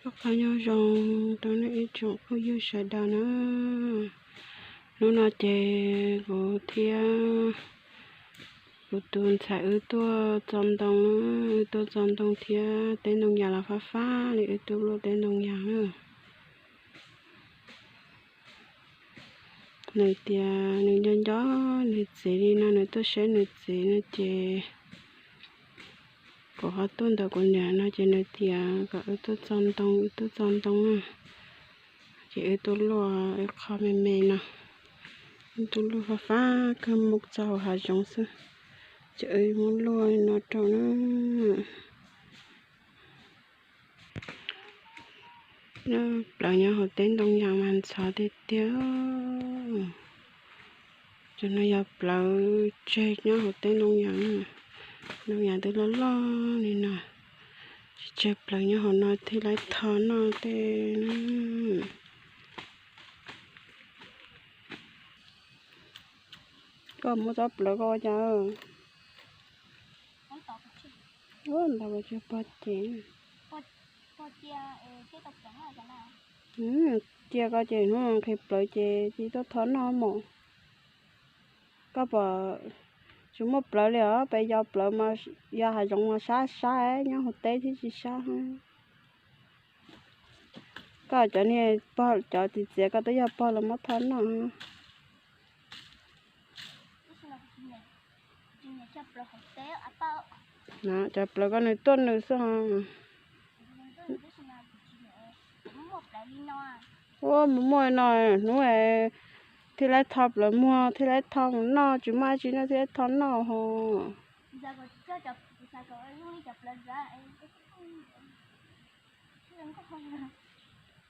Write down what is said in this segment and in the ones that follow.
Oj, qhov nyob zoo rau nej ib tsoom phooj ywg sawv daws na. Hnub no ces kuv thiab kuv tus ntxhais wb tuaj txo ntoo, wb tuaj txo ntoo thiab teb ntoo yas los fab fab li, wb tuaj luaj teb ntoo yas na. Nws tias nws nco nco nws txiv li no, nws tuaj saib nws txiv no ces kuv ho tuaj ntawm kuv niam no ces nws tias kom wb tuaj txo ntoo, wb tuaj txo ntoo na. Ces wb tuaj luaj ib qho me me no, wb tuaj luaj fab fab kawg mus txog hauv hav zoov xwb, ces wb muab luaj li no rau na. Plawv nyob hauv teb ntoo yas mas ntxhov tiag tiag. Cov no yog plawv tseg nyob hauv teb ntoo yas, ntoo yas twb loj loj li no, tsis tseg plawv nyob hauv no thiaj laib tho noj tej. Koj muab tsob plawv koj ua cas? Ntau tsis pog ces. Cia koj ces hnub nqhis plawv ces tsis tuaj tho noj mos. Koj pom tsis muaj plawv li os, peb yau plawv mas yog hav zoov mas sab sab, nyob hauv teb thiab tsis sab. Koj cov niag pog cov txiv txiav koj twb yog pog los muab tho noj. Cov plawv koj nws tuaj nws xwb. Ua mus muaj no, hnub thiaj laib tho plawv muag, thiaj laib tho mus noj, tsis muaj dab tsi noj thiaj laib tho noj ho.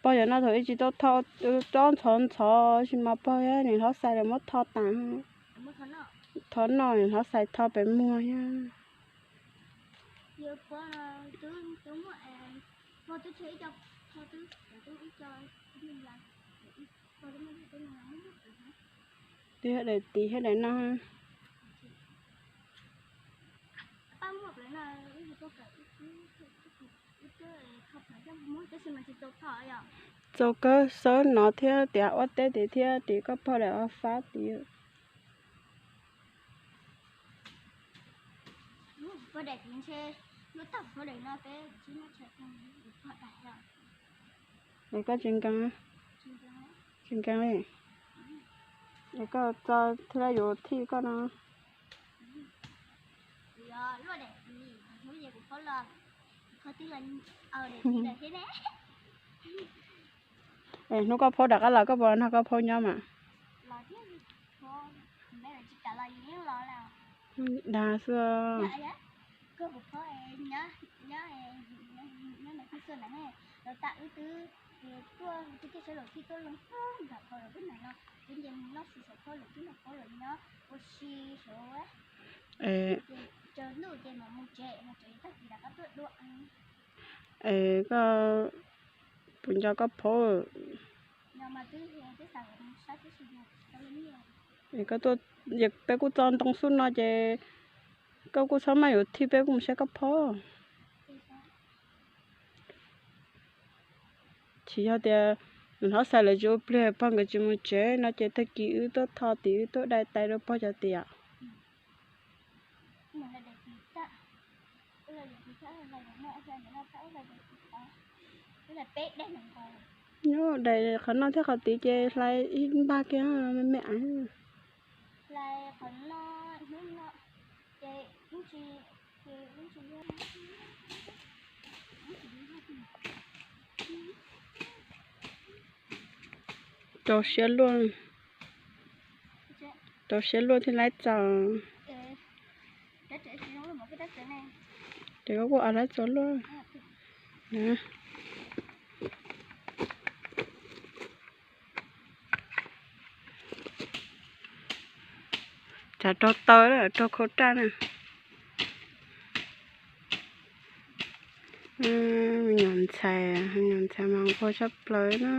Pog yog no thaum ib tsis tau tho, tsob ntxhov ntxhov sis mas pog nws hlob xais lawv muab tho tas, tho noj, nws hlob xais tho pem muag thiab. Twb yog daim tiv thiab daim no. Txaus kawg, xawb no thiab tias ua teb tid thiab tim koj pog daim o fab tid. Es koj tsis nkees, tsis nkees li. Es koj txo thiab yuav thij koj no. Es hnub koj phaub rov qab los koj puas nrog koj phaub nyob mas? Dag xwb. Es koj puas nco koj phaub? Es koj tuaj, peb kuj txo ntoo xub no ces koj kuj txhob maj yuav thij peb kuj mus saib koj phaub. Tsis yog tias nws hlob xais lawv tsis ua pliag, pog nkawd tsis mus tsev no ces tag kis wb tuaj tho tim wb tuaj dai tais rau pog cov tiam. Nyob dai qhov no thiab qhov tid ces hlais ib npag kiag me me. Rau siab luaj, rau siab luaj thiaj laib txaus. Ces koj kuj laib txaus luaj. Tsav rau taw, rau khau raj na. Me nyuam ntxhais, me nyuam ntxhais mas nquag tshaj plaws na.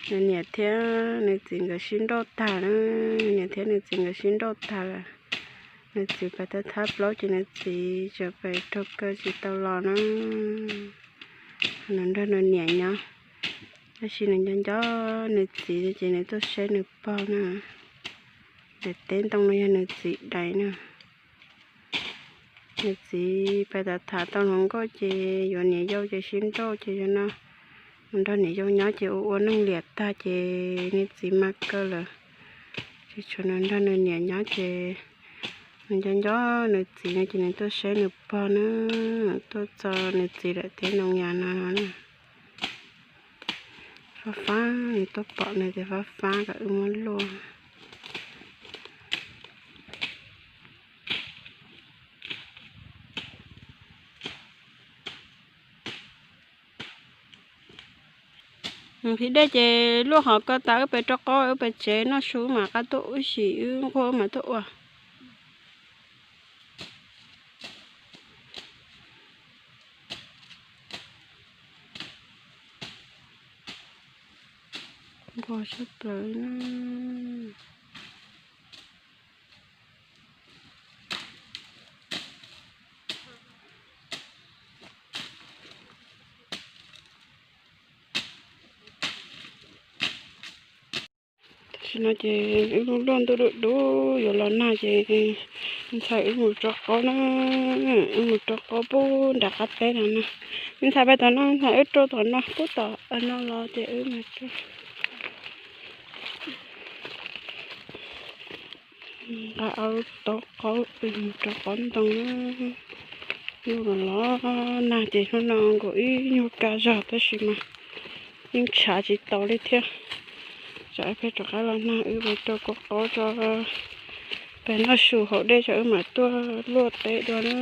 Nws niam thiab nws txiv nkawd sib nrauj tag na, nws niam thiab nws txiv nkawd sib nrauj tag lawm. Nws txiv pais thab thab plaub ces nws txiv tseem pais raug kaw tsis tau los na. Nws nrog nws niam nyob, tab sis nws nco nco nws txiv ces nws tuaj saib nws pog na. Daim teb ntoo no yog nws txiv daim na. Nws txiv pais tham tham tau hluas nkauj ces yuav niam yau ces sib nrauj ces yog no mus nrog niam yau nyob ces ua ua neej liam tag ces nws txiv mas kaw lawm. Ces tshuav nws nrog nws niam nyob ces nws nco nco nws txiv no ces nws tuaj saib nws pog na, tuaj txog nws txiv daim teb ntoo yas no no na. Fab fab, nws tuaj pom nws ces fab fab kom wb muab luaj. Nqhis dej ces luaj hov ko tas wb pem rau qaub wb pem tsev noj su wb mam qab tuaj ua si wb nquag wb mam tuaj ua. Nquag sab plaws na. Tam sim no ces wb lub luaj ntuj dub dub yuav los nag ces ntxhais wb mus rau qaub na, wb mus rau qaub pub nram qab teb no na. Me ntxhais pais tom no, me ntxhais wb rau tom no pub tom no los ces wb mus rau nqa au tau qaub mus rau qaub ntoo na. Hnub los los nag ces hnub no nkaus ib nyuag kaj zog tab sis mas yeej tshav tsis tau li thiab. Tsam wb pheej rov qab los nag wb pheej rau kua qaub tso, pheej noj su haus dej tso wb mam tuaj luaj teb dua na.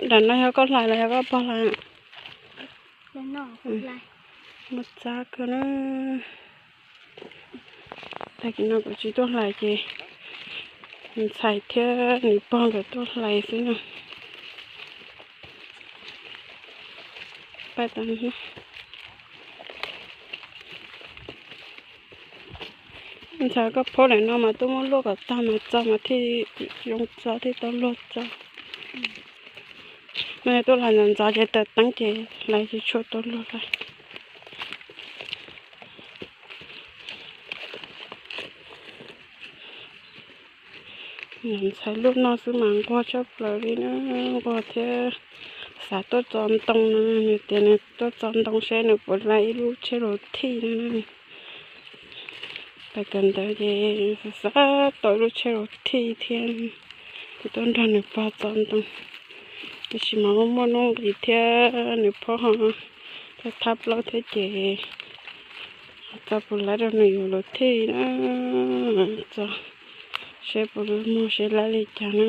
Nram no yog koj hlais los yog koj pog hlais? Muaj txab kawg na. Tag kis no kuv tsis tuaj hlais ces ntxhais thiab nws pog nkawd tuaj hlais xwb na. Pais tau. Ntxhais koj phob daim no mas tuaj muab luaj kom tag mas txo mas thiaj zoo txo thiaj tau luag txo. No yog tuaj hlais ntxov ntxov ces taws teeb ces hlais tsis tshua tau luag lawm. Ntxhais luaj no xwb mas nquag tshaj plaws li na, nquag thiab xav tuaj txo ntoo no, nws tias nws tuaj txo ntoo seb nws puas hlais ib lub tsheb luv thij no. Pais kawm ntawv ces xav xav tau ib lub tsheb luv thij thiab, ces tuaj nrog nws pog txo ntoo. Tab sis mas muaj nuj nqis thiab nws pog ho thab plaub thiab ces txo puas laib rau nws yuav luv thij na, txo seb puas muag seb laib li cas na.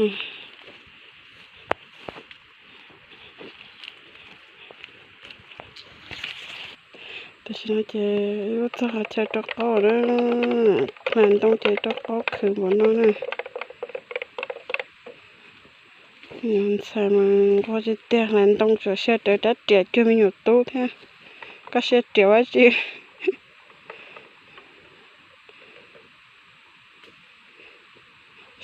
Tam sim no ces wb txog qhov chaw rau qaub na, hlais ntoo ces rau qaub khwv npaum no na. Ntxhais mas nquag tiag tiag, hlais ntoo tsuas siab rawv rab riam cuag me nyuam tub thiab, koj siab riam ua tsi?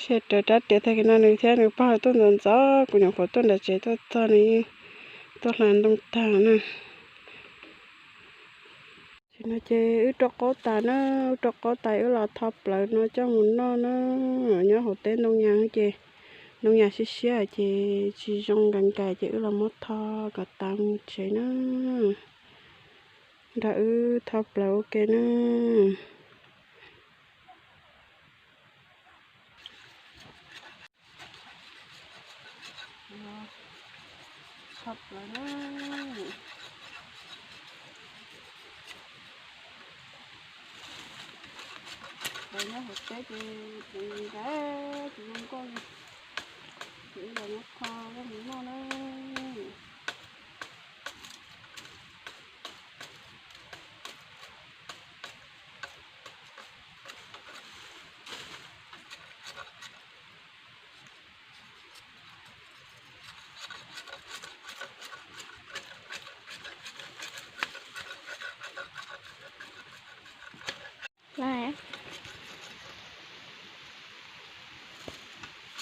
Siab rawv rab riam tag kis no nws thiab nws pog tuaj ntxov ntxov, kuv nyuam qhuav tuaj nram tsev tuaj txog nws tuaj hlais ntoo tag na. Tam sim no ces wb rau qaub tas na, wb rau qaub tas wb los tho plawv no coj mus noj na. Nyob hauv teb ntoo yas ces ntoo yas siab siab ces tsis zoo nkais nkais ces wb los muab tho kom tas mus tsev na. Nrog wb tho plawv ua ke na. Tho plawv na. Plawv nyob hauv teb ces tsis zoo nkauj li, ces wb los muab tho coj mus noj na.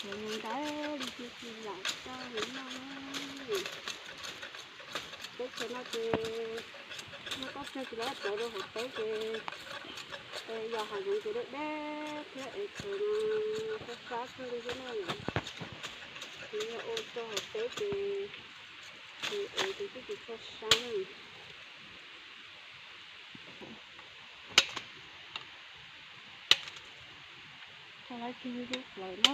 Cov nkauj li tsis lam tau li no. Teb chaws no ces yog koj tseg tsis tau plawv rau hauv teb ces yog hav zoov ces deb deb thiab es txhua sab sab kawg li thiab na. Ces yog ua rau hauv teb ces ces es ces twb tsis txhua sab na. Thaij lawv kiag lub plawv na.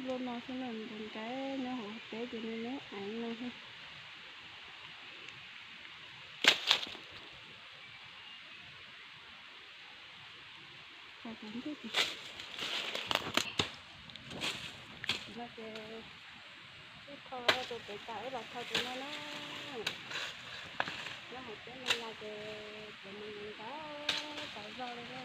Lub no xwb na, nws nkaib nyob hauv teb ces nws me me aiv no xwb. No ces wb tho rau pem tas wb los tho tus no na. Nyob hauv teb no no ces cov me me ntau tas zog li na.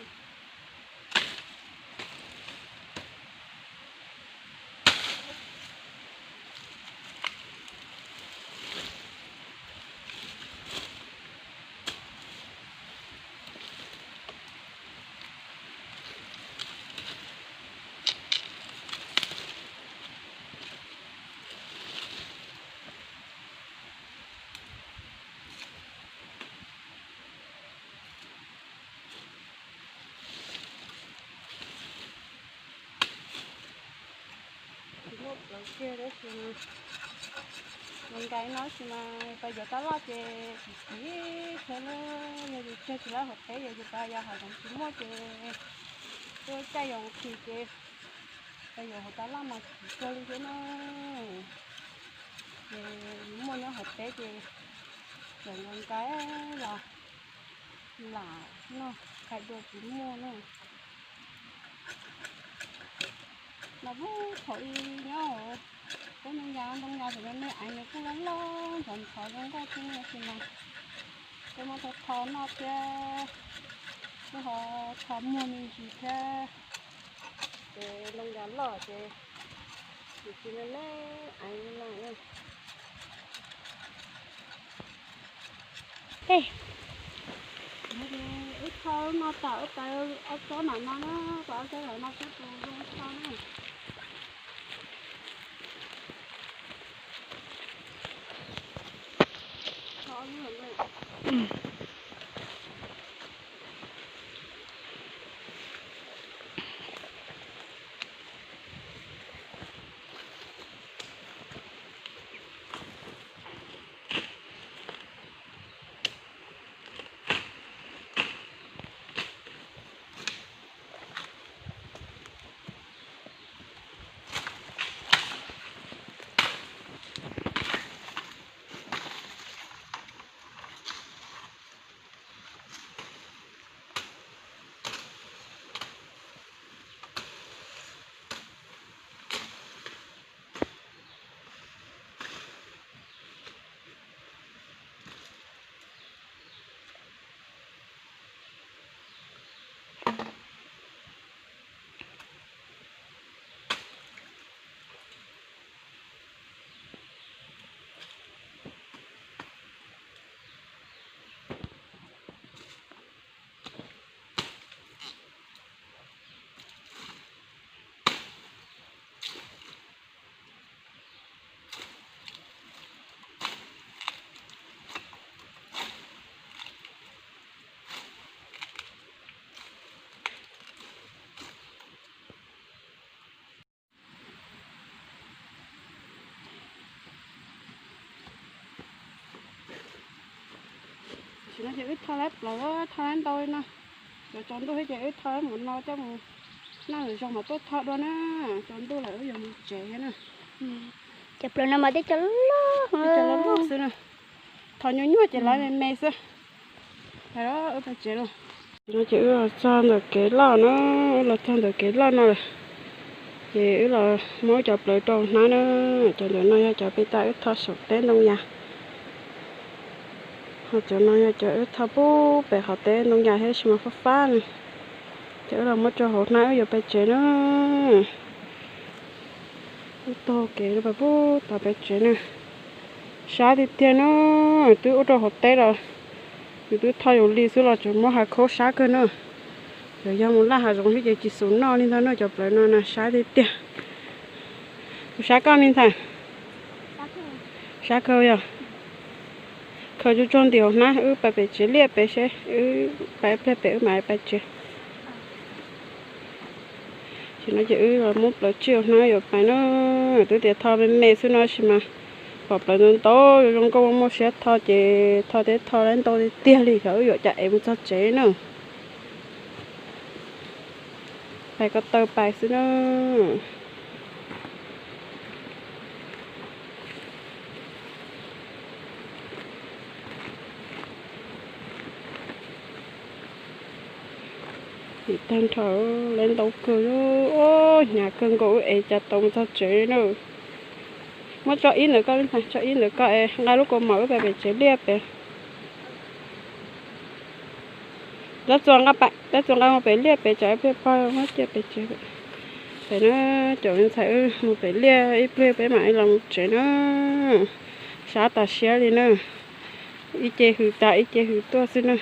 Tsis muaj plawv kiag tab sis mas nkaib no tab sis mas pas yuav tab laj ces tsis txiv thiab na. Yog yus tseg tsis lawv hauv teb yog yus pas yog hav zoov tsis muaj ces tuaj caij yuav khi ces pas yuav hauv tab laj mas tsis txog li thiab na. Ces yus muaj nyob hauv teb ces tseem yuav nkaib los lam noj khaim dua tsis muaj na. Mas pub thaum ub nyob hauv peb ntoo yas, ntoo yas thaum me me aiv nws kuj loj loj ntxhov ntxhov zoo nkauj xwb tab sis mas peb muab tho tho noj thiab, peb ho tho muag me ntsis thiab ces ntoo yas loj ces nws tsis me me aiv no. Wb tho no tas wb tau ob tsob mam no na, tau ob tsob mam no xwb tus zoo tho na. Tam sim no ces wb tho lawm plaws, tho lawm ntau li no. Cov tsaus ntuj thiab ces wb tho lawm mus no coj mus noj lwm zaus mam tuaj tho dua na. Tsaus ntuj lawm wb yuav mus tsev thiab na. Cov plaws no mas tej cov loj loj xwb na. Tho nyuaj nyuaj ces lawv me me xwb. Wb pais tsev lauj. No ces wb los txog ntawm kev loj na, wb los txog ntawm kev loj no lawm. Ces wb los muab cov plaws rau hnab na. Cov ntawm no yog cov peb tas wb tho saum teb ntoo yas. Ho cov no yog cov wb tho pub pem qhov teb ntoo yas thiab tab sis mas fab fab na. Ces wb los muab rau hauv hnab wb yuav pais tsev na. Wb taug kev pais pub tod pais tsev na. Sab tiag tiag na, twb ua rau hauv teb los yus twb tho yus li xwb los tseem muaj hav khaub sab kawg na. Yog mus laj hav zoov thiab ces tsis xus noj li ntag no, cov plawv no na sab tiag tiag. Kuv sab koj me ntxhais. Sab kawg yog. Khaws tsuag tsuag ntim hauv hnab, wb pais pem tsev liaj pem seb, wb pais ib pliag pem wb mam pais tsev. Ces no ces wb los muab plawv tsij hauv hnab yuav pais na. Twb tias tho me me xwb no tab sis mas pom plawv ntau ntau zoo zoo nkauj muaj siab tho ces tho thiab tho lawm ntau tiag tiag li, xyov wb yuav cas es mus txog tsev na. Pais ko taw pais xwb na. Nim tag nrho lawm ntau kawg, hnyav kawg nkaus wb es cas tau mus txog tsev na. Muab tso ib ntawm koj, tso ib ntawm koj es nqa lub kaus mom wb pais pem tsev liaj pem. Tab txuas nqa, tab txuas nqa mus pem liaj pem tsam ib pliag pog muab cia pem tsev pem na. Cov me ntxhais wb mus pem liaj ib pliag peb mam li los mus tsev na. Sab tas siab li na. Ib ce hws tas ib ce hws tuaj xwb na.